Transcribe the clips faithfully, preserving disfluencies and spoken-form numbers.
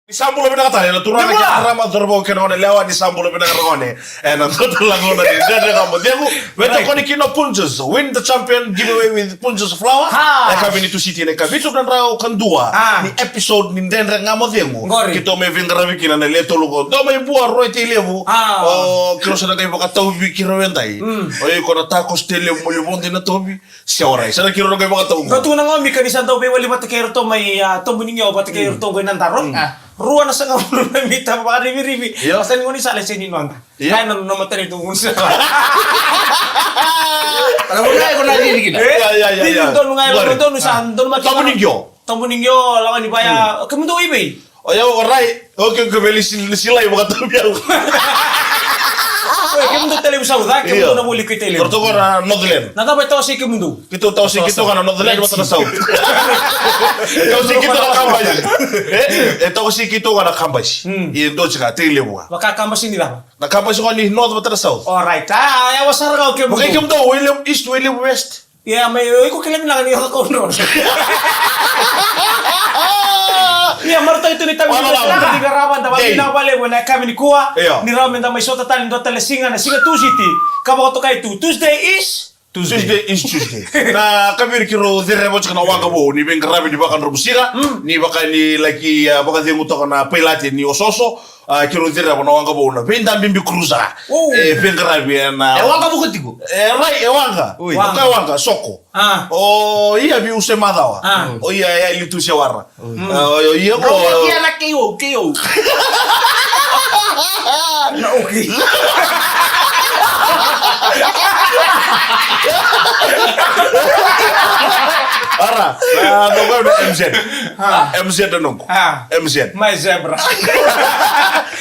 Ni sa bula vinaka tale na turaga kei na marama, cauravou kei na goneyalewa, ni sa bula vinaka na gone. Ena dua tale na gauna ni Dredre Ga Mo Cegu. Right. Veitokoni kina o Punjas, win the champion giveaway with Punjas Flour. Ha. E ka vei ni Tusiti, na ika vitu na drau ka dua. Ha. Ni episode ni Dredre Ga Mo Cegu. Qori. Keitou mai veiqaravi kina na le tolu qo. Dua mai Bua, Roy Tailevu. Ha. O, keirau sa na qai vakatauvi keirau edai. Mm. O iko na takoso Tailevu, moli vodo i na tauvi. Sia warai, sa na kiro na qai vakatau. Dua tu na gauna ka ni sa dau veiwali vata kei iratou mai, a, Tobu ni Qio vata kei iratou qo i Nadaro. Mm. A. Rua na sagavulu na mita vakarivirivi. Io. Sa ni goni sala se ni noda. Io. Ai na nona matani tu goni sala. Ala mo na ko na riri kina. Eh? Ia, ia, ia, ia. Donu ngai, donu sa, donu ma Tobu ni Qio. Tobu ni Qio, lawa ni vaya. Mm. Kemudou i vei? O yau o Rai, o ke ke veli si, silai vakatavi au. Oi, kemudou Tailevu South, a? Kemudou na voli kei Tailevu. Keitou toka na Northland. Na cava e tawasei kemudou? Keitou tawasei keitou ga na Northland vata na South. E tawasei keitou ga na Kabasi. E, e tawasei keitou ga na Kabasi. Hmm. E dua tiko ga Tailevu ga. Vaka Kabasi ni cava? Na Kabasi ga ni North vata na South. Alright. A, yawa sara ga o kemudou. Vaka kemudou, Wailevu East, Wailevu West. Ia, mai, o iko kila vinaka ni o cakau nona. Ia, marautaki tu ni tavi ni tavi ni qarava, da vakavinavinaka vakalevu ena yakavi nikua. Io. Ni rawa meda mai sota tale dua tale siga, na siga Tusiti. Ka vakatokai tu, Tuesday is Tuesday. Tuesday is Tuesday. Na kaviri keirau cereva tiko na waqa vou, ni veiqaravi ni vakadromu siga, mm, ni vaka ni laki, a, vakacegu toka na pailate ni osooso, A, keirau cereva na waqa vou na veidabibi cruiser. Wow. E, veiqaravi ena. E waqa vuka tiko? E, Rai, e waqa. Oi. Waqa, e waqa, soko. A. O, ia, viu se macawa. A. O, ia, ia, litu se wara. Oi. A, o, ia, ko. Ia na K O, K O. Na, okay. Ara, a, no, no, M Z. A. M Z na noqu. A. M Z. My zebra.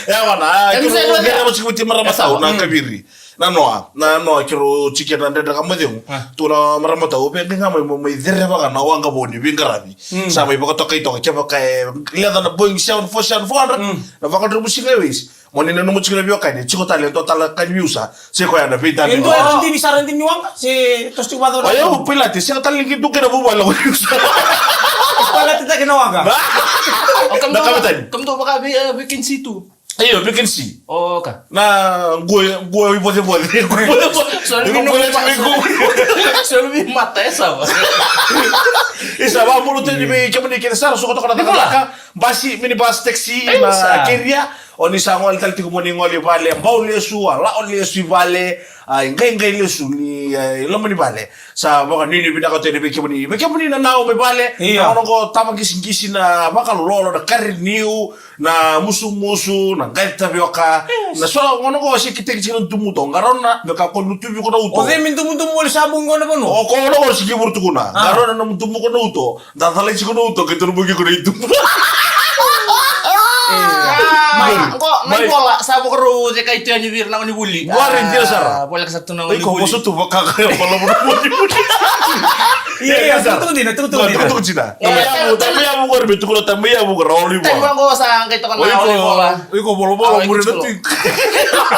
E, vana, a, keirau cereva tiko vei marama tau na kaviri. Na noa, na noa keirau tiko na Dredre Ga Mo Cegu. A. Tu na marama tau, vei qai ga mai, mai cereva ga na waqa vou ni veiqaravi. Mm. Sa mai vakatokai toka, kevaka e leca na Boeing seven four seven four hundred, mm, na vakadromu siga e waisi. Mo ni nanuma tiko na veiwekani, tiko tale, dua tale ka ni viusa. Se koya na veitani. E dua e dini sara dini waqa, se toso tiko vata. O yau, pailate, sega tale ni qai tu kei na vuvale ko ni viusa. Pailate taki na waqa. Na kavetani. Kemudou vaka vei, e, vacancy tu. Io, vacancy. O, ka. Na qo, qo ivocevoce. Qo ivocevoce. Soli vi mata e sava. Isa, vakabula tale vei kemuni kece sara, soko toka na cakacaka. Basi, minibus, taxi, na keria. O ni sa gole tale tiko mo ni gole i vale, bau lesu, a lao lesu i vale, a, i qaiqai lesu ni, e, i loma ni vale. Sa vakanuinui vinaka tu yani vei kemuni, vei kemuni na nau mai vale. Io. Na gauna qo tava qisiqisi na vakalolo, na kari niu, na musumusu, na qai tavioka. Yes. Na so na gauna qo se kiteki tiko na dumuto, qarauna me ka ko lutuvi ko na uto. O cei me dumudumu oli sa buqo na vanua? O ko na gauna se ki vuru tukuna. A. Qarauna na mudumu ko na uto. Da calai tiko na uto, keitou na boki ko na itubu. Mai, qo, mai vola, sa vakarau ceka i tu yani vei ira na gone ni vuli. Wari dina sara. A, voleka sa tu na gone ni vuli. Iko, vosa tu vaka ka ya vola vola vuli. Ia, ia, tukutuku dina, tukutuku dina. Tukutuku dina. Ia, tamai yavu, tamai yavu qori, me tukuna tamai yavu qori, rawa ni vola. Tamai yavu sa qai toka na rawa ni vola. Iko vola vola, muri na tu.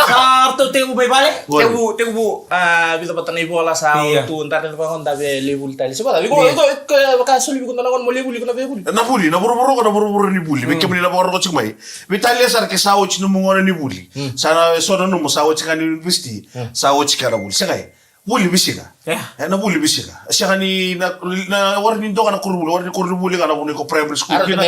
Sa ratou tekivu mai vale? Tekivu, tekivu, a, vica vata na ivola sa tu, da raica vaqo da via lai vuli tale. Se vata, iko, iko, iko, vaka soli vei iko na gone mo lai vuli, iko na via vuli. Na vuli, na vuravura qo, na vuravura ni vuli. Vei kemuni na vakarogo tiko mai. Veitalia sara ke sa oti nomu gauna ni vuli. Sa na, so nanuma sa oti ga ni university. Sa oti ga na vuli. Sega e. Vuli veisiga. E na vuli veisiga. Sega ni na, na wara ni dua ga na koronivuli, wara ni koronivuli ga na vanua iko primary school kina.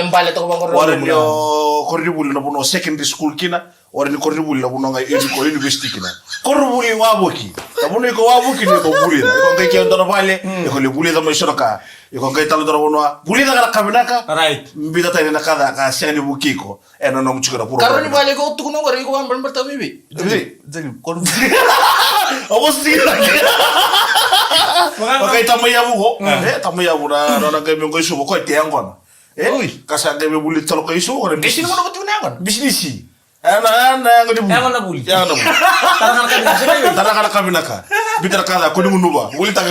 Wara ni o koronivuli na vanua secondary school kina. Wara ni koronivuli na vanua ga iko university kina. Koronivuli wavoki. Na vanua iko wavoki ni iko vulica. Iko qai kea dua na vale, iko lai vulica mai so na ka. Iko qai tale dua na vanua. Vulica ga na ka vinaka. Right. Biuta tani na ka ca ka sega ni vuki iko. E na nomu tiko na vura. Karua ni vale iko tukuna qori iko vakabalebale tamai vei. Jeli, jeli, koronivuli. Oko sila. Okai tamai yavu ko. E, tamai yavu na, na, na qai me qai suva ko e te yaqona. E, ka sa qai me vuli talo qai suva ko na bisinisi. Bisinisi. Ana, ana, yago ni vuli. Yago na vuli. Yago na vuli. Tara ga na ka vinaka. Tara ga na ka vinaka. Biuta na ka ca, ko ni gunuva. Vuli taka.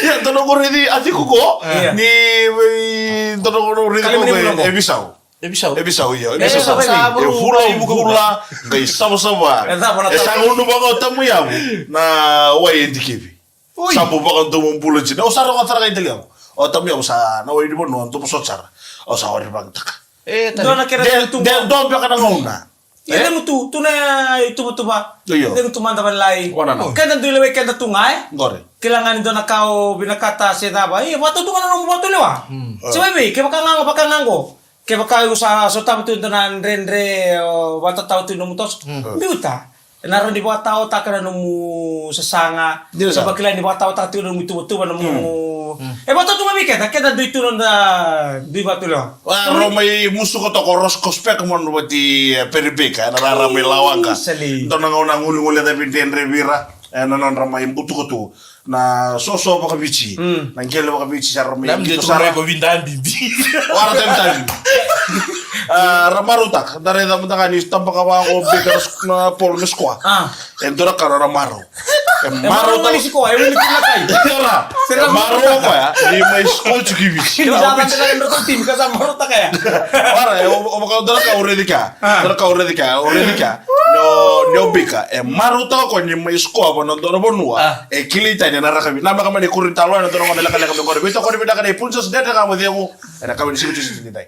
Ia, dua na qori a tiko ko. Ia. Ni, e, dua na qori a tiko ko. E visau. E visau. E visau, ia. E visau. E vula, vula. Qai savasava. E sa gunuva ko tamai yavu. Na wai e dikevi. Oi. Sa bau vakadomobula tiko. Au sa rogo tara ga i taliago. O tamai yavu sa na wai ni vanua, domo so tara. Au sa wari vakataka. E, tani. Dua na kena de, tu de, dua beka na gauna. Ia, e? Cegu tu, tu na ituvatuva. Io. Cegu tu mada vanilai. Wana na. Keda dui lewe keda tu ga, e? Qori. Kila ga ni dua na ka o vinakata se cava. Ia, vakatau tu ga na nomu vakatulewa. Hmm. Se vei, kevaka ga qo, vaka ga qo. Kevaka o sa sotava tu dua na dredre, o vakatatao tu nomu toso. Hmm. Biuta. Na rawa ni vakataotaka na nomu sasaga. Dina. Sa vakila ni vakataotaka tiko na nomu ituvatuva, na nomu. Mm. Mm. E vakatau tu ga vei keda, keda dui tu noda dui vakatulewa. Wa, rau mai musuka toka o Roscoe Speckman vati, e, Perry Baker, ena rara mai Lawaqa. Sali. Dua na gauna guliguli e cavi dredre vei ira, e, na nodra mai butuka tu na soso vakaviti. Mm. Na qele vakaviti sa ra mai qito sara. Ko vinda bibi. Ora tem time. A, ra marautaka, da raica mada ga ni tabaka vaqo Baker na Paul me score. A. E dua na ka na marau. E marau ni score, e wili kina kai. Ora. E marau o koya ni mai score tiko i Viti. Kila o Viti. Ka sa marautaka ya. Ora, e o, o vaka dua na ka o raica ka. A. Dua na ka o raica ka, o raica ka. No, no Baker. E marautaka o koya ni mai score vana dua na vanua. A. E kilai tani ena rakavi. Na maka mani kuri talo ena dua na gone lekaleka me qori. Vei tokoni vinaka nei Punjas, dredre ga mo cegu. Ena kawa ni siku tu siti ni dai.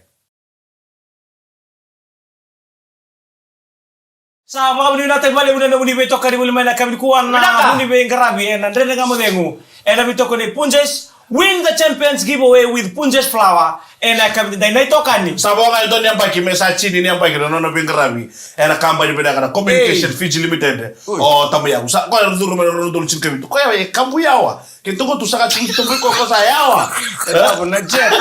Sa vakavinavinakataki vakalevu na nomuni veitokani voli mai na kawa nikua na nomuni veiqaravi ena Dredre Ga Mo Cegu. Ena veitokani nei Punjas, win the champions giveaway with Punjas flour. Ena kawa ni dai na itokani. Sa vo ga e dua ni yabaki me sa tini ni yabaki na nona veiqaravi. Ena kabani vinaka na Communication Fiji Limited. Ui. O tama yavu. Sa koya curu mai na rua na udolu tinikavitu. Koya e kabu yawa. Keitou tu saka tiko tu mai ko sa yawa. E kabu na jet.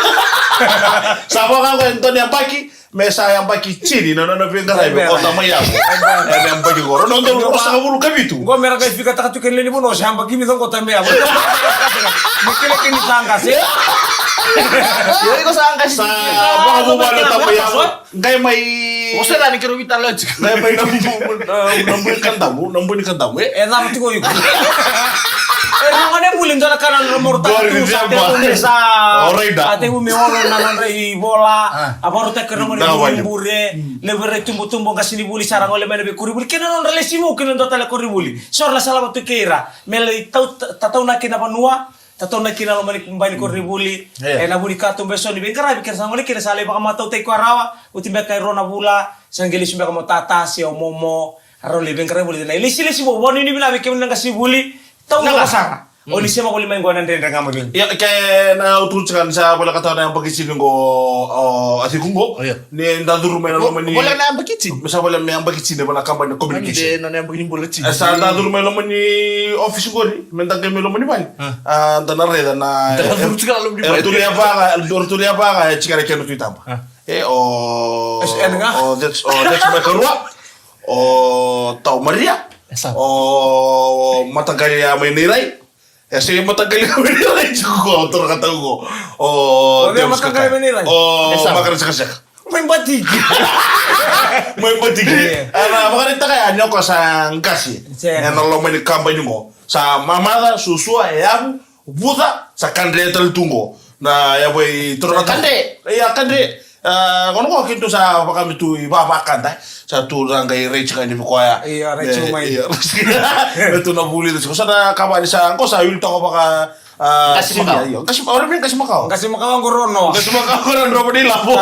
Sa vo ga koya e dua ni yabaki. Me sa yabaki tini na nona veiqaravi. Ebe. O tama yavu. Ebe. Ena yabaki qo. Rua na udolu ruasagavulu ka vitu. Qo me ra qai fikataka tu kei na lewe ni vanua sa yabaki vica qo tama yavu. Me kila kei ni sa qase. Io, iko sa qase. Sa vakavuvale tama yavu. Qai mai. O sera ni kero vita logic. Qai mai na bu-, na, na bui kadamu, na bui ni kadamu, e? E cava tiko iko. E na gone buli dua na kana na moro tatu sa te ume sa. Oraida. A te ume olo na nodra ivola. A. A varo te kero gone buli bure. Mm. Levu era itubutubu, qase ni vuli sara gole mai na veikoro vuli. Kei na nodra lesi vou, kei na dua tale koro vuli. Sora na salama tu kei ira. Me lai tau, ta-, tatau na kei na vanua. Tatau na kina loma ni bai ni koronivuli. Ena vu ni katuba eso ni veiqaravi kei na sa gole kina sa lai vakamatautaki koya rawa. Oti beka e rua na vula sa qai lesu beka mo tata se o momo. A rau lai veiqaravi vuli na ilesilesi vou vua ni vinaka vei kemuni na qasenivuli. Tau na kasara. O ni sema voli mai qo na Dredre Ga Mo Cegu. Ia, ke na utukutuka ni sa voleka tau na yabaki tini qo, o, a tiko qo. Ni da curu mai na loma ni. Voleka na yabaki tini. Sa voleka me yabaki tini vana kabani communication. Ande na yabaki ni bula tini. E sa da curu mai loma ni office qori, me da qai mai loma ni vale. A, da na raica na. Da curu tiko na loma ni vale. Era tu lia vaga, era tu lia vaga, e tiko na kena tu i taba. E, o, o, that's, o, that's my karua. O, tau Maria. O, mataqali a mai nei rai. E se mataqali ka veni rai tiko ko, toro ka tau ko. O, o, mataqali ka veni rai. O, makara sekaseka. Mai batiki. Mai batiki. Ana, makara taka ya, ni o ko sa qase. Ena loma ni kabani qo. Sa mamaca, susua, e yavu, vuca, sa kadre tale tu qo. Na, ya voi, toro ka tau. Kadre. Ia, kadre. A, gona qo keitou sa vaka me tu i vavakada, e. Sa tu ra qai rai tiko ni vikoya. Ia, rai tiko mai. Ia, rai tiko. Me tu na vuli tiko. Sa na kavani sa, qo sa wili toka vaka, a, qasi makawa. Io, qasi, ora me qasi makawa. Qasi makawa qo rono. Qasi makawa qo rono, rono ni lavo.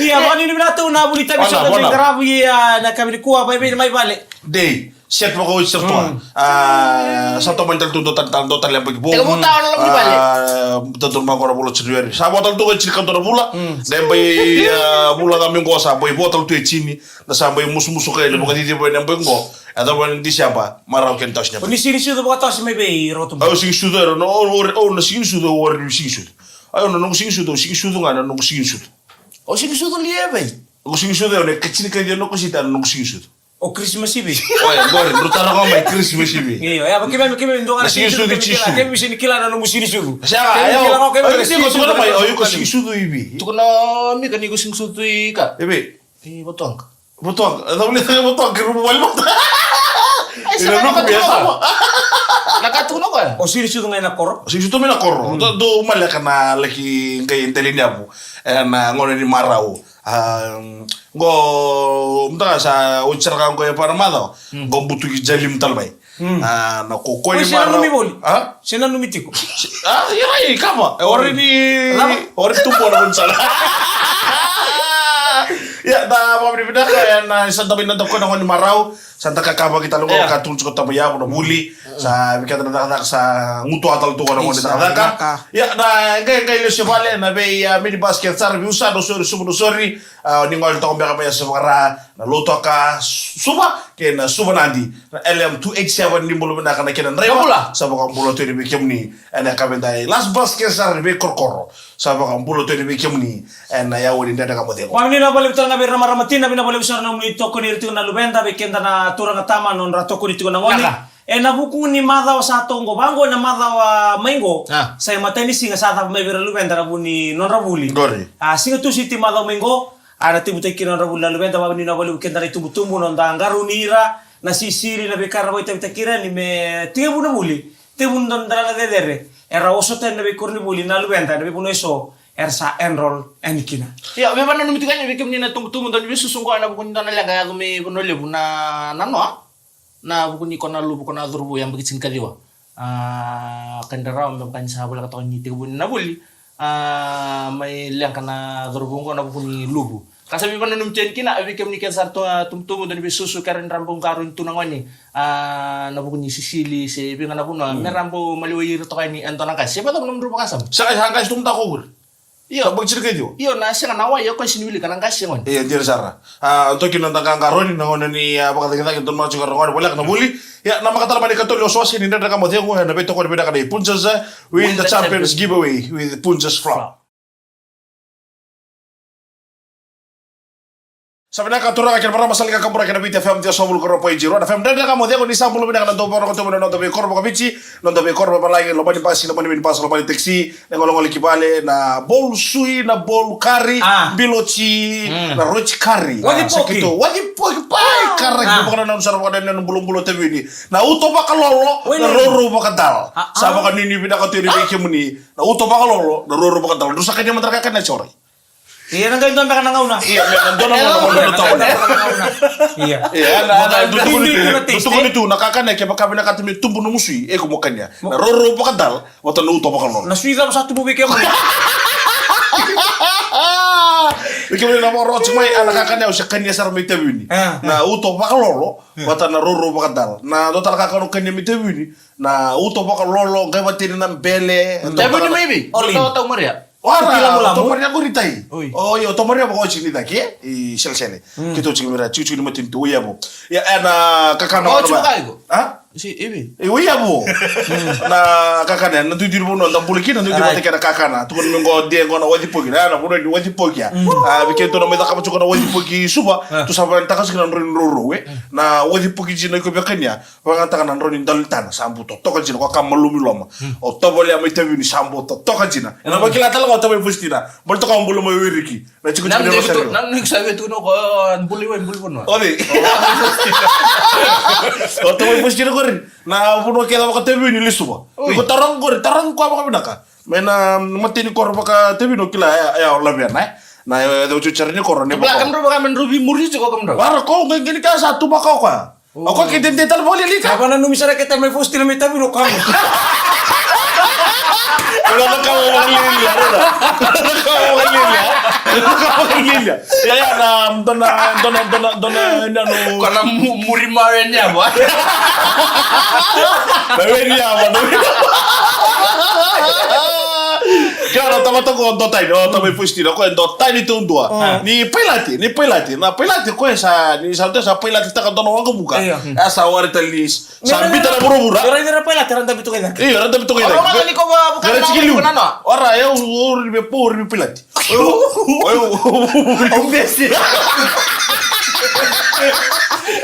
Ia, vani ni vinaka tu na vuli tavi so na veiqaravi, ia, na kavi ni kua, vai, vai, mai vale. Dei. Set vakaoti sara tu ga. A, sa tomani tale tu dua tale, dua tale yabaki vou. Teka vou tau na loma ni vale. A, dua tale mai qo na vula o January. Sa vo tale tu ga e tinikadua na vula. Dai bai, a, vula ga mai qo sa bai vo tale tu e tini. Da sa bai musumusu kai na vakaciciva ena yabaki qo. E cava ni December, marau kena tosi ni yabaki. O ni sigi ni sucu vakatosi mai vei Rotu. Au sigi ni sucu era, no, o, o, o, na sigi ni sucu, o, o, sigi ni sucu. Au na noqu sigi ni sucu, au sigi ni sucu ga na noqu sigi ni sucu. O sigi ni sucu li e vei? O sigi ni sucu, o, na ka tini ka ciwa noqu sita na noqu sigi ni sucu. O Christmas Eve. Oya, qori, drau tara ga mai Christmas Eve. Io, ya, keimami, keimami dua ga na sigi ni sucu, keimami kila, keimami sega ni kila na nomu sigi ni sucu. Sega, keimami kila ga, keimami sigi ni sucu mai, o iko sigi ni sucu Eve. Tukuna o Mika ni iko sigi ni sucu i ka. Eve. I Votuaqa. Votuaqa. E cava ni caka Votuaqa, ke rumu vale mata. Ai, sega na ka tukuna. Na ka tukuna koya. O sigi ni sucu ga ena koro. O sigi ni sucu mai na koro. Dou, dou maleka na laki qai dali ni yavu. Ena gauna ni marau. A, qo, mada ga sa oti sara ga qo e va na macawa. Qo butuki jalimu tale mai. A, na ko, ko ni marau. Oi, se nanumi voli? A? Se nanumi tiko? A, ia, i kava. E ori ni, ori tu bona ko ni sara. Ia, da vakavinavinaka, e, na, sa da mai na da koya na gone ni marau, sa da kakavaki tale qo, ka tukuni tiko tama yavu na vuli, sa vei keda na cakacaka sa gutuwa tale tu qo na gone ni cakacaka. Ia, na qai, qai lesu e vale, na vei, a, minibus kece sara, Viusano Sori, Suva na Sori, a, ni gole toka beka mai, a, sa vakara, na Lautoka, Suva, kei na Suva Nadi, na L M two eight seven, ni bula vinaka na kena draiva. Sa vakabula tu yani vei kemuni. Ena yakavi edai, last bus kece sara ni veikorokoro. Sa vakabula tu yani vei kemuni ena yawa ni Dredre Ga Mo Cegu. Vakanuinui vakalevu tale ga vei ira na marama tina, vinaka vakalevu sara na nomuni tokoni ira tiko na luveda, vei keda na turaga tama, nodra tokoni tiko na gone. Ena vuku ni macawa sa toqo, vaqo na macawa mai qo. Sa imatai ni siga sa cava mai vei ira na luveda na vu ni nodra vuli. A, siga Tusiti macawa mai qo. A, na tevutaki kina nodra vuli na luveda, vakanuinui vakalevu keda na itubutubu, noda qarauni ira, na sisili, na veika era vakaitavitaki ira, ni me tekivu na vuli. Tekivu na dua na cecere, era osota yani na veikoronivuli na luveda, na veivanua eso era sa enroll yani kina. Ia, veivakananumi tiko yani vei kemuni na tubutubu, dau ni veisusu qo ena vuku ni dua na leqa yaco mai Vanua Levu, na, na noa, na vuku ni ko na luvu, ko na cauravou, yabaki tinikaciwa. A, ka ni rarawa me vaka ni sa voleka toka ni tekivuni na vuli. A, mai leqa na cauravou qo na vuku ni luvu. Ka sa veivakananumi tiko yani kina, a, vei kemuni kece sara tu, a, tubutubu, dau ni veisusu, kera ni ra bau qarauni tu na gone, a, na vuku ni sisili se vei ga na vanua, me ra bau maliwai ira toka yani e dua na qase. Se vacava nomudrau vakasama? Sa qai, sa qase tu mada ko qori. Io. Sa bau tiko kece. Io, na sega na wai, o koya sega ni wilika na qase gone. E, dina sara. A, toki na da qaqarauni na gone ni, a, vakacakicaki, dau ni maka tiko na gone, voleka na vuli. Ia, na makatalamani katolu ni wasewase ni Dredre Ga Mo Cegu, ena veitokoni vinaka nei Punjas, a, win the champions giveaway with Punjas Flour. Sa vinaka turaga kei na marama, sa lika kabura kei na Viti F M, ciwasagavulu ka rua point zero na F M, Dredre Ga Mo Cegu, ni sa bula vinaka na dau vakarorogo tu mai na noda veikoro vakaviti, noda veikoro vavalagi, loma ni basi, loma ni minibus, loma ni taxi, na gole, gole ki vale, na bowl sui, na bowl kari, a, bilo ji, na roti kari. Waci poki. Sa keitou waci poki, pai, karaki, vakanananu sara, vakanananu bulabula, Tevini. Na uto vakalolo, na rourou vakadal. Sa vakanuinui vinaka tu yani vei kemuni. Na uto vakalolo, na rourou vakadal. Drau sa kania mada na kakana, sa orai. Ia, na qai dua beka na gauna. Ia, me na dua na gauna, mo na tawa na. Ia. Ia, na, na, dau tukuni tu, dau tukuni tu, na kakana, kevaka vinakata me tubu nomu sui, e ko mo kania. Na rourou vakadal, vata na uto vakalolo. Na sui cava sa tubu vei kemuni? Vei kemuni na vakarorogo tiko mai, a, na kakana au se kania sara mai Tevini. A. Na uto vakalolo, vata na rourou vakadal. Na dua tale kakana au kania mai Tevini, na uto vakalolo, qai vatini na bele. Tevini mai vei? Oli. Tau, tau Maria. Wara, tau Maria qori tai. Oi. O, io, tau Maria vakaoti ni cake, e? I Selesele. Keitou tiko mai ra, tiko, tiko ni matanitu, Waiyavu. Ia, e, na kakana. Vakaoti vaka iko? A? Si, ivi. E, Waiyavu. Na kakana, na duidui ni vanua da bula kina, na duidui vata kei na kakana. Tukuna mai qo, de qo na waci poki, na, na vanua ni waci poki, a. A, vei keitou na mai cakava tiko na waci poki Suva, tou sa vakayagataka tiko na drau ni rourou, e. Na waci poki jina iko via kania. Vakayagataka na drau ni dalo ni tana, sa bau totoka jina, ko ka malumi loma. O tovolea mai Tevini, sa bau totoka jina. Ena vakila tale ga o tamai Fositina. Bale toka o bula mai Wiriki. Na tiko tiko ni Rosari. Na niko sa via tukuna ko, a, buli wai, buli vanua. O cei? O tamai Fositina qori. Na vanua kece vaka Tevini, lesuva. Iko taroga qori, taroga koya vakavinaka. Mai na mateni koro vaka Tevini, o kila, e, e, o lavena, e. Na, e, e, o cucera ni koro, ni vaka. Kam drau vaka me drau vimuri tiko kam drau. Wara ko, qai, qai ni ka sa tu vaka o koya. O koya ke dede tale voli lika. Sa vananumi sara ke tamai Fositina me tavi no kamu. Ela na kamu valilia, ela. Na kamu valilia. Na kamu valilia. Ia, ia, na, dona, dona, dona, dona, na, no. Ko na mu-, muri mawe ni ava. Na we ni ava, na we ni ava. Kila na tamata ko dua tani, o tamai Fositina, ko e dua tani taudua. Ni pailate, ni pailate, na pailate ko e sa, ni sa, sa pailate taka dua na waqavuka. Io. E sa wari tale ni sa bita na vuravura. Era, era pailate, era dabe toka i cake. Io, era dabe toka i cake. Ora, ora, ni ko va, era tiki liu. Ora, eu, eu, ni me po, ni me pailate. Eu, eu,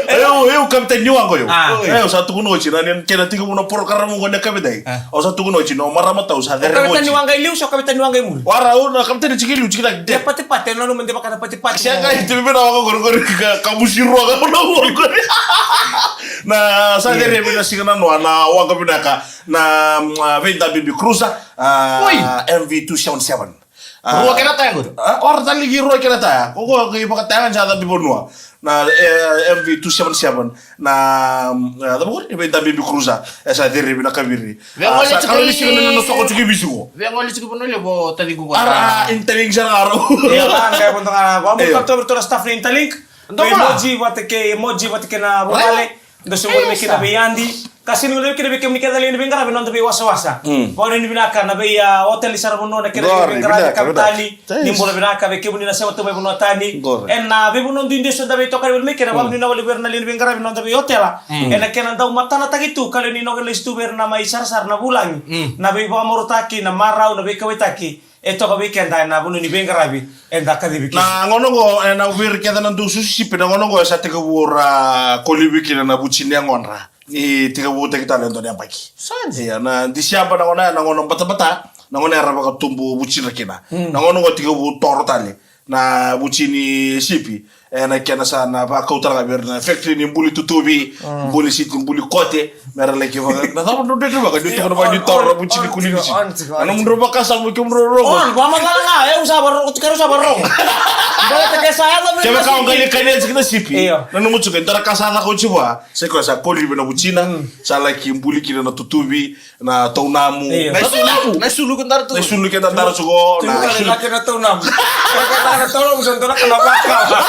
eu, eu, eu, kapiteni ni waqa eu. Ah. Eu sa tukuna oti, na, ni, kena tiki muna porokaramu qo na kapiteni. Ah. Au sa tukuna oti, no, marama tau, sa cere oti. Kapiteni ni waqa i liu, sa kapiteni ni waqa i muri. Wara, au na kapiteni tiki liu, tiki na de. Patipati, no, no, mende vaka na patipati. Sega, e timi vina waqa qori, qori, ka, ka musi rua, ka muna qori. Na, sa cere vina siga na noa, na waqa vinaka, na, mm, vei da Baby Cruiser, ah, M V two seven seven. Ah, rua kena taya qori. Ah, ora tale ki rua kena taya. Ko, ko, ki vakataya ga sa cabi vanua. Na, e, M V two seven seven, na, mm, e, cava qori? E vei da Baby Cruiser, e sa ciri vina kaviri. Vegole tiko i- Vegole tiko i Vanua Levu, taciqu qo. Ara, Interlink sara qaro. Ia, la, qai vodo ga, qo, mo tau vei ratou na staff ni Interlink. Emoji vata kei, emoji vata kei na vuvale. Da se gole mai kina vei Adi. Ka sega ni gole mai kina vei kemuni kece na lewe ni veiqaravi, noda veiwasawasa. Vakarau ni vinaka na vei, a, hotel sara vanua na kena veiqaravi, kavetani. Ni bula vinaka vei kemuni na sema tu mai vanua tani. Ena veivanua duidui eso da veitokani voli mai kina, vakarau ni na wale vei ira na lewe ni veiqaravi, noda veihotela. Ena kena dau matanataki tu, ka lewe ni noqu lesu tu vei ira na mai sarasara na vulagi. Na veivakamarautaki, na marau, na veikauwaitaki. E toka vei keda ena vanua ni veiqaravi eda kacivi kina. Na gauna oqo, ena vei ira kece na dau susu sipi, na gauna oqo e sa tekivu ra kolivi kina na vuci ni yagodra. Ni tekivutaki tale e dua na yabaki. Sa dina. Ia, na December na gauna ya, na gauna batabata, na gauna era vakatubu vucidra kina. Na gauna oqo tekivu toro tale na vuci ni sipi. Ena kena sa na vakau tale ga vei ira na factory ni buli tutuvi, buli siti, buli kote, mera laki vaka, na cava drau dredre vaka, ni tiko na vaka ni toro, vuci ni kuli vuci. Na nomudrau vakasama, kemudrau rogo. On, vakamacala ga, e, au sa varogo, tiko, au sa varogo. Baleta ke sa yaco vei. Kevaka o qai kania tiko na sipi. Io. Na nomu tiko, dua na ka sa caka oti vua, se koya sa kolivi na vucina, sa laki buli kina na tutuvi, na taunamu. Io. Na isulu. Na isulu ke dara tu. Na isulu ke dara tu, na isulu. Kena taunamu. Kena taunamu sa dua na ka na vaka.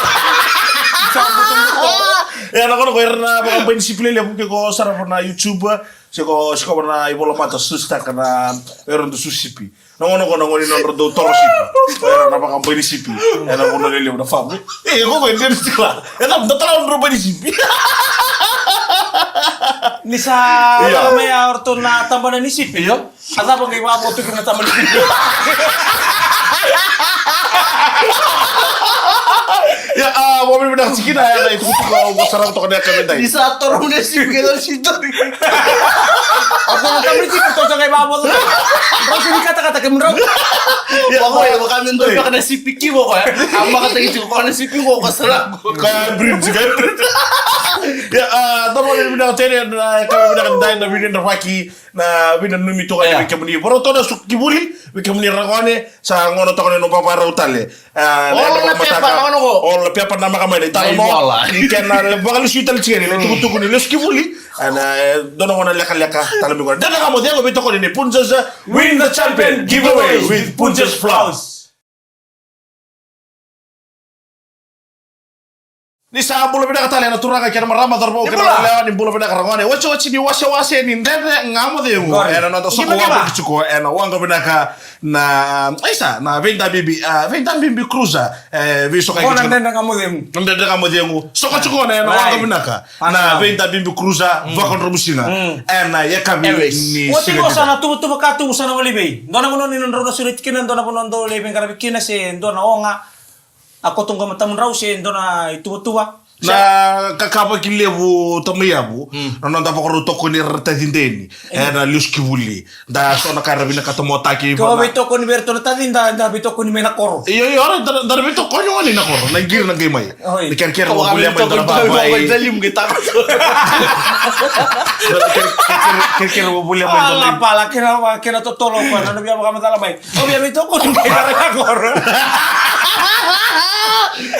Ia, na gauna oqo era na vakabai ni sipi lelevu, ke ko sarava na YouTube, se ko, se ko na ivola mata, susutaka na, era dau susu sipi. Na gauna oqo na gauna ni nodra dau toro sipi. Era na vakabai ni sipi. Era na gauna lelevu na famu. E, ko ko e deni tiko la. E na, da tara nodra bai ni sipi. Ni sa lako mai o ratou na tabana ni sipi. Io. A cava qai vakavotukina na tabana ni sipi? Ia, a, vakavinavinaka tiko kina, ia, na itukutuku au sarava toka na yakavi edai. Ni sa toro na sipi, kei na sipi. A, ko na tabana ni sipi, tou sa qai vakavotukina. Rau sa ni katakata kemudrau. Ia, vaka, ia, vaka me dua vaka na sipi kivo koya. A makataki tiko koya na sipi ko koya sara. Koya bridge, koya bridge. Ia, a, tou vakavinavinaka tiko ena yakavi vinaka edai na veiqaravi. Na veinanumi toka vei kemuni. Vakarau toka na sukivuli vei kemuni ragone, sa gauna toka na nomu vakarau tale. A, na yadra vakamataka. Ola na pepa, na maka mai na italanoa. Ni kena vakalesui tale tiko yani na itukutuku ni lesu kivuli. A, na, e, dua na gauna lekaleka tale mai qo. Dredre Ga Mo Cegu veitokoni ni Punjas. Win the champion giveaway with Punjas Flowers. Ni sa bula vinaka tale na turaga kei na marama, cauravou kei na yalewa, ni bula vinaka ragone. Otioti ni wasewase ni Dredre Ga Mo Cegu. Ena noda soko wavoki tiko ena waqa vinaka na, isa, na Veidabibi, a, Veidabibi Cruiser. E, veisokai kei na Dredre Ga Mo Cegu. Dredre Ga Mo Cegu. Soko tiko na ena waqa vinaka na Veidabibi Cruiser, vakadromusiga. Ena yakavi ni siga. Oti qo sa na tuvatuva ka tu sa na wali vei. Dua na vanua ni nodrau na sureti kina, dua na vanua dau lai veiqaravi kina, se dua na oga. A koto qo matamudrau se dua na ituvatuva. Na kakavaki levu tamai yavu. Na noda vakarau tokoni ira na taci deni. Ena lesu kivuli. Da so na ka era vinakata mo taki. Ko veitokoni vei iratou na taci, da, da veitokoni mai na koro. Io, io, ora da, da veitokoni gone na koro. Na qiri na qai mai. Oi. Ni kerekere mo volia mai dua na vabai. Kerekere mo volia mai dua na. Pala, kena, kena totolo ko na via vakamacala mai. Au via veitokoni kei na koro.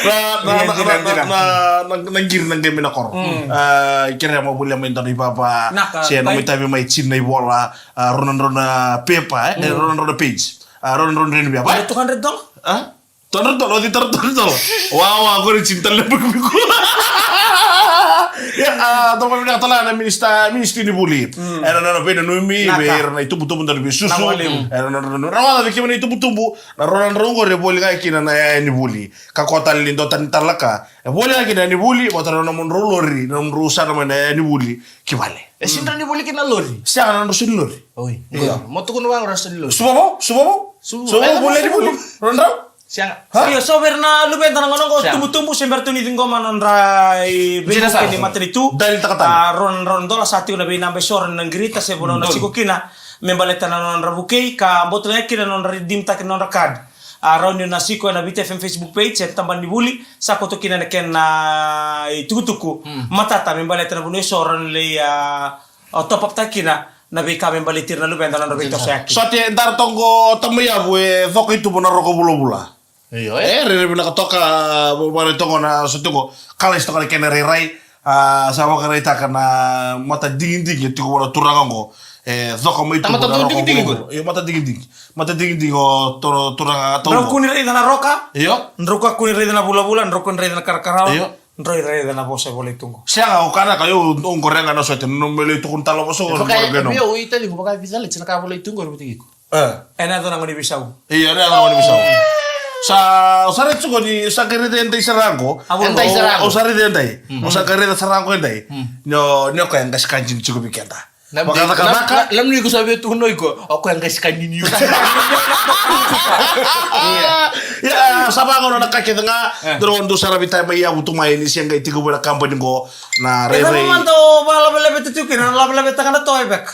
Na, na, na qiri na qai mai na koro. A, kerea mo volia mai dua na ivava. Se na mai tavi mai tini na ivola. A, rua na drau na pepa, e? Rua na drau na page. A, rua na drau na drau na pepa. Two hundred dollars? A? Two hundred dollars, oti two hundred dollars. Wa, wa, ko ni tini tale na bukubuku. Ia, a, toka vinaka tale na minisita, minisita ni vuli. Ena nona veinanumi vei ira na itubutubu, dau veisusu. Ena nona, nona, rawa vei kemuni na itubutubu. Na rua na drau qori e voli ga kina na yaya ni vuli. Kakua tale ni dua tani tale na ka. E voli ga kina na yaya ni vuli, vata na nomudrau lori, na nomudrau sana mai na yaya ni vuli ki vale. E sega ni voli kina lori. Sega na nodrau soli lori. Oi. Ia. Mo tukuna vaqo na soli lori. Suvavou, suvavou. Suvavou, voli ni vuli. Rua na drau. Sega. Io, so vei ira na luveda na gauna qo, tubutubu, se bera tu ni ciqoma na nodra i veivuke ni matanitu. Dial taka tale. A, rua na drau na dola sa tiko na veinaba eso, na qirita se vanua na tiko kina. Me baleta na nodra vukei, ka botolea kina na nodra redeem taki na nodra card. A, rawa ni na siko ena Viti F M Facebook page, e tabana ni vuli, sa koto kina na kena itukutuku matata me baleta na vanua eso, rawa ni lai, a, top up taki kina na veika me baleti ira na luveda na nodra veitosoyaki. Sa te dara toqo tamai yavu e coka i tuba na roka vulavula. Io, e. E, rairai vinaka toka, vakarai toka na so tiko, kalasi toka na kena rairai, a, sa vakaraitaka na mata digidigi, tiko vua na turaga oqo, e, coka mai tiko na roka digidigi oqo. Io, mata digidigi. Mata digidigi o turaga tau. Drau kua ni raica na roka. Io. Drau kua ni raica na vulavula, drau kua ni raica na karakarawa. Io. Drau raica na vosa e volai tu qo. Sega, o kanaka, io, o qo rega na sote, na nomu lai tukuna tale vosa, o qo rega na. Io, o itaciqu vakavica leti na ka volai tu qo, e vata kei iko. E. Ena yaco na gone veisau. Io, ena yaco na gone veisau. Sa, sa raica tiko ni, sa qai raica edai sara qo. A, volai. Edai sara qo. O sa raica edai. O sa qai raica sara qo edai. Ni o, ni o koya e qasi ka dini tiko vei keda. Vakacakacaka. Lamni iko sa via tukuna o iko, o koya qai sika nini. Ia, sa vagauna na ka kece ga. Dou dou sara vei tai mai yavu tu mai ni se qai tiko vua na kabani qo na rairai. Mada o vakalavelave tu tiko kina, na lavelavetaka na toa e veka.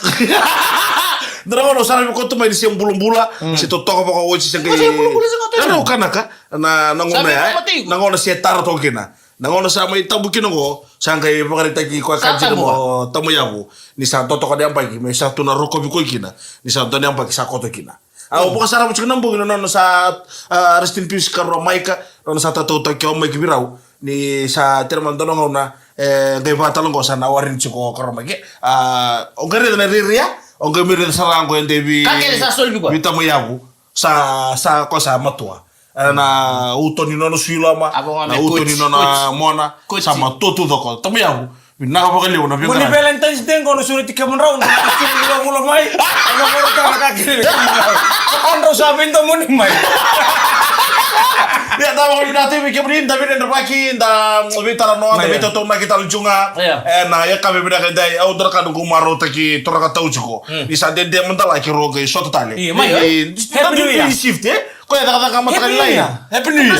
Dou sara vei ko tu mai ni se bulabula, se totoka vakaoti se qai. Ko se bulabula se qai. Dou kanaka, na, na gauna ya, na gauna se tara toka kina. Na gauna sa mai tabu kina qo, sa qai vakaraitaki koya ka dina mo tama yavu. Ni sa totoka na yabaki, me sa tu na rokovi koya kina. Ni sa dua na yabaki sa koto kina. Au vakasarava tiko na bogi na nona sa, a, rest in peace karua Maika, nona sa tatautaki o Maika Virau. Ni sa tira mada dua na gauna, e, qai vakatala qo sa na warini tiko karua Maika. A, o qai raica na rairai, o qai mai raica sara qo e dei vi, ka kece sa soli vei koya. Vi tama yavu. Sa, sa, ko sa matua. E, na uto ni nona sui loma, na uto ni nona mona, sa matua tu coko. Tama yavu, vinaka vakalevu na veiqaravi. Mo ni Valentine's Day qo na sureti kemudrau, na sureti vula mai, na mora tau na ka kiri. Kodrau sa veidomoni mai. Ia, da vakavinavinaka tiko vei kemuni, da veidraki, da veitalanoa, da veitotounaki tale tu ga. Ena yakavi vinaka edai, au dua na ka noqu marautaki toraka tau tiko. Ni sa dede mada la keirau qai sota tale. Io, mai. Happy New Year. Shift, e? Koya cakacaka mataka lailai. Happy New Year.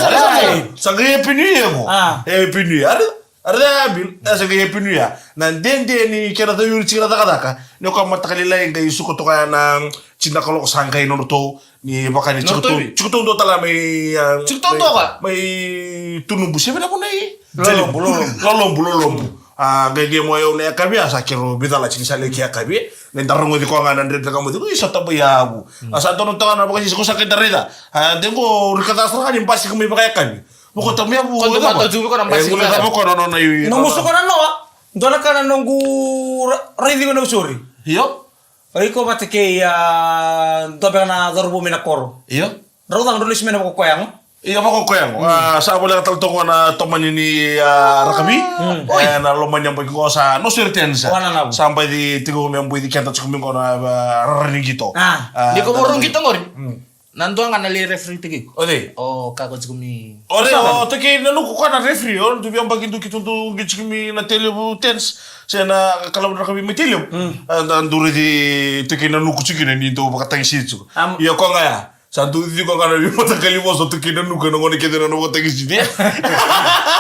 Sa qai Happy New Year qo. Happy New Year. Are, are ya Bill, e sa qai Happy New Year. Na dede ni kena cau yuri tiko na cakacaka. Ni o koya mataka lailai qai suka toka ya na tini na kaloko sa qai nodratou ni vaka ni tiko tou, tiko tou dua tale mai, a, tiko tou dua ka mai Tunubu se vei na vuna i Lolobu, Lolobu. Lolobu, Lolobu. A, qai qai mo yau na yakavi, a sa keirau vica la tini sa leki yakavi. Ni da rogoci koya ga na dredre ka moci, ui, sa taba yavu. A sa donu toka na vakasisi ko sa qai da raica. A, de qo rika ca sara ga ni basika mai vakayakavi. Voko taba yavu. Ko dou mata tu voko na basika. E, voko na nona i. Nomu suka na noa. Dua na ka na noqu ra-, raici ko na usori. Io. O iko vata kei, a, dua beka na cauravou mai na koro. Io. Drau caka drau lesu mai na vakakoya yago. Io, vakakoya yago. A, sa voleka tale toka na tomani ni, a, rakavi. E, na loma ni yabaki qo sa no sori tena sa. Sa baici tiko me baici keda tiko mai qo na, a, rara ni qito. A. Ni ko voro qito qori. Na dua ga na lai referee tiko iko. O cei? O kako tiko mai. O cei, o Toki Nanuku koya na referee, o dou via baki dou keitou dou qi tiko mai na Tailevu Tens, se na kalavu na rakavi mai Tailevu. A, da dou raici Toki Nanuku tiko kina ni dou vakatagisi tiko. Ia koya ga ya, sa dou cici koya ga na veimataqali vosa o Toki Nanuku ena gauna kece na nona vakatagisi.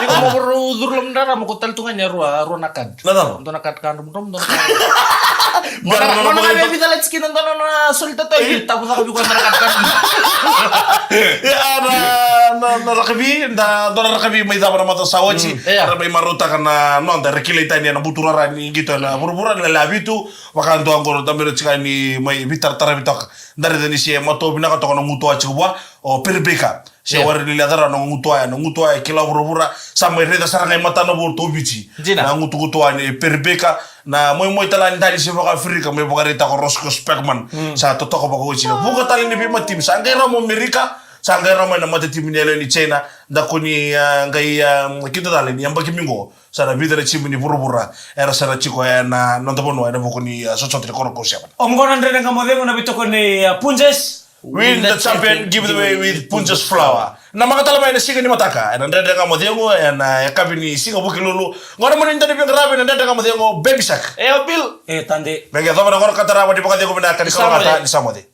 Iko mo varau curu loma ni rara mo ko tale tu ga ni a rua, a rua na kad. Na cava? Dua na kad ka dromu, dua na kad. Mona, mona na veivica la tiki na dua na nona soli tatoi. Tabu caka vei koya na kad ka. Ia, na, na, na rakavi, da, dua na rakavi mai cava na macawa sa oti. Era mai marautaka na noda, era kilai tani ena buturara ni qito ena vuravura, na lewe vitu, vaka dua qo na tamera tiko ni mai veitarataravi toka. Da raica ni se matua vinaka toka na gutuwa tiko vua, o Perry Baker. Se warai ni leca rawa na gutuwa ya, na gutuwa ya kila vuravura, sa mai raica sara ga i matana vou o Viti. Na gutugutuwa ni Perry Baker, na moimoi tale ni dani se vakaAfirika, mai vakaraitaka o Roscoe Speckman. Sa totoka vakaoti na vuqa tale ni veimatimi, sa qai rawa mai Amerika, sa qai rawa mai na matatimi ni yalewa ni China, da kua ni, a, qai, a, kida tale ni yabaki mai qo. Sa na vica na timi ni vuravura era sa na tiko ena noda vanua ena vuku ni, a, sotasota ni Koro Kau Seven. Oqo na Dredre Ga Mo Cegu, na veitokoni, a, Punjas. Win the champion, give it away with Punjas flour. Na maka tale mai na siga ni mataka ena Dredre Ga Mo Cegu, ena yakavi ni siga Vukelulu. Qo na moni dua ni veiqaravi ena Dredre Ga Mo Cegu, Baby Shark. E, o Bill. E, Tade. Me qai yacova na gauna ka tarava, ni vakacegu vinaka, ni kalougata, ni sa moce.